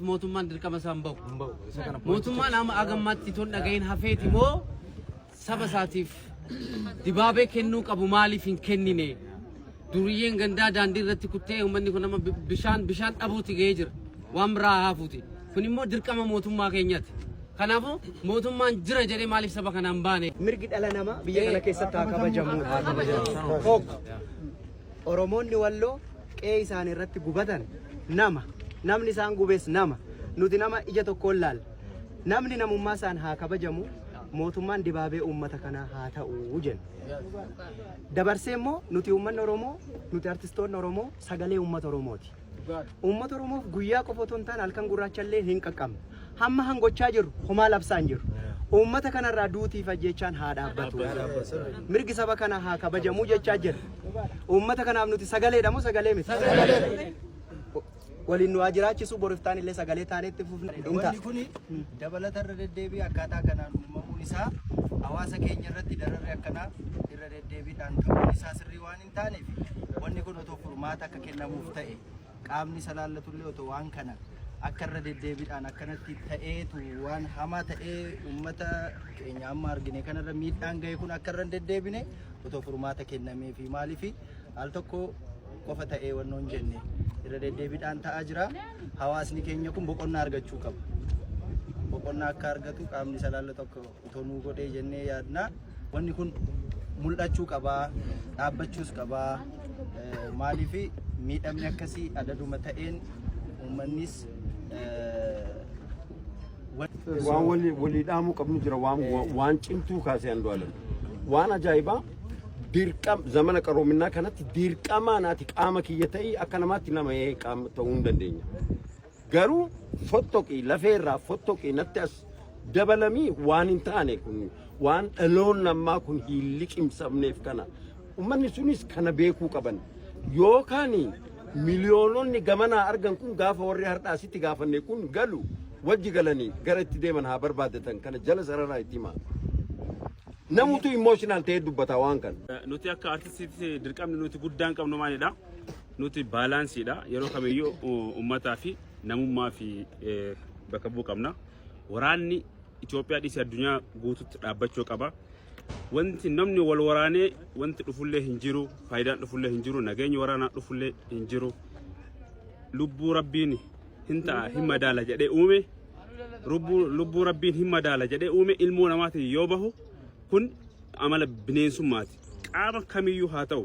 Mootummaan dirqama isaa hin bahu. Mootummaan amma agammaatti ton dhagahin hafeeti moo saba isaatiif dibaabee kennuu qabu maaliif hin kennine? Duriyyeen gandaa daandii irratti kuttee uummanni kun amma bishaan bishaan dhabuuti ga'ee jira. Waan biraa haafuuti. Kun immoo dirqama mootummaa keenyaati. Kanaafuu mootummaan jira jedhee maaliif saba kanaan baane? Mirgi dhala namaa biyya kana keessatti haa kabajamu. Tokko Oromoonni Walloo qe'ee isaanii irratti gubatan nama. Namni isaan gubes nama. Nuti nama ija tokkoon laalla. Namni namummaa isaan haa kabajamu. Mootummaan dibaabee uummata kanaa haa ta'u jenna. Dabarsee immoo nuti uummanni Oromoo, nuti artistoonni Oromoo sagalee uummata Oromooti. Uummata Oromoof guyyaa qofa otoo hin taane halkan gurraacha illee hin qaqqabnu. Hamma hangochaa jirru homaa labsaa hin jirru. Uummata kanarraa duutii fi ajjeechaan haa dhaabbatu. Mirgi saba kanaa haa kabajamuu jechaa jirra. Uummata kanaaf nuti sagaleedha moo sagalee miti? Waliin nu haa jiraachisu boriftaan illee sagalee taanee itti fufna. Hin ta'a. Wanni kun dabalata irra deddeebii akkaataa kanaan uumamuun isaa hawaasa keenya irratti dararri akkanaa irra deddeebiidhaan ta'uun isaa sirrii waan hin taaneef wanni kun otoo furmaata akka kennamuuf ta'e qaamni isa laallatullee otoo waan kana akka irra deddeebiidhaan akkanatti ta'eetu waan hamaa ta'ee uummata keenya amma argine kanarra miidhaan ga'e kun akka irra hin deddeebine otoo furmaata kennameefi maaliif al tokko qofa ta'ee wannoon jenne irra deddeebiidhaan ta'aa jira. Hawaasni keenya kun boqonnaa argachuu qaba. Boqonnaa akka argatu qaamni isa laallatu akka otoo nuu godhee jennee yaadna. Wanni kun mul'achuu qabaa, dhaabbachuus qabaa. Maaliif miidhamni akkasii adaduma ta'een uummannis Waan walii walii dhaamuu qabnu jira waan waan cimtuu kaasee Andu'aalam. Waan ajaa'ibaa dirqam zamana qaroominaa kanatti dirqamaan ati qaama kiyya ta'ii akka namaatti nama ee qaama ta'uu hin dandeenya. Garuu fottoqii lafee irraa fottoqii natti as dabalamii waan hin taane kun waan dhaloonni ammaa kun hin liqimsamneef kana ummanni sunis kana beekuu qaban yookaan miliyoononni gamanaa argan kun gaafa warri har'aa asitti gaafanne kun galu wajji galanii gara itti deeman haa barbaadatan kana jala sararaa itti himaa. Namutu emotional ta'ee dubbata waan kana. Nuti akka artistiitti dirqamni nuti guddaan qabnu maalidha? Nuti baalaansiidha. Yeroo kamiyyuu uummataa fi namummaa fi bakka bu'uu qabna. Waraanni Itoophiyaa dhiisee addunyaa guututti dhaabbachuu qaba. Wanti namni wal waraanee wanti dhufullee hin jiru, faayidaan dhufullee hin jiru, nageenyi waraanaa dhufullee hin jiru. Lubbuu Rabbiin hin ta'a hin madaala jedhee uume lubbuu Rabbiin hin madaala jedhee uume ilmoo namaatiin yoo bahu kun amala bineensummaati. Qaama kamiyyuu haa ta'u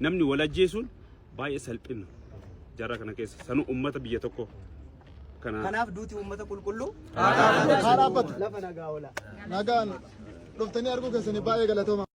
namni wal ajjeesuun baay'ee salphina jaarraa kana keessa sanuu uummata biyya tokko kana. Kanaaf duuti uummata qulqulluu Haa dhaabbatu. Lafa nagaa oolaa. Nagaan dhuftanii arguu keessanii baay'ee galatooma.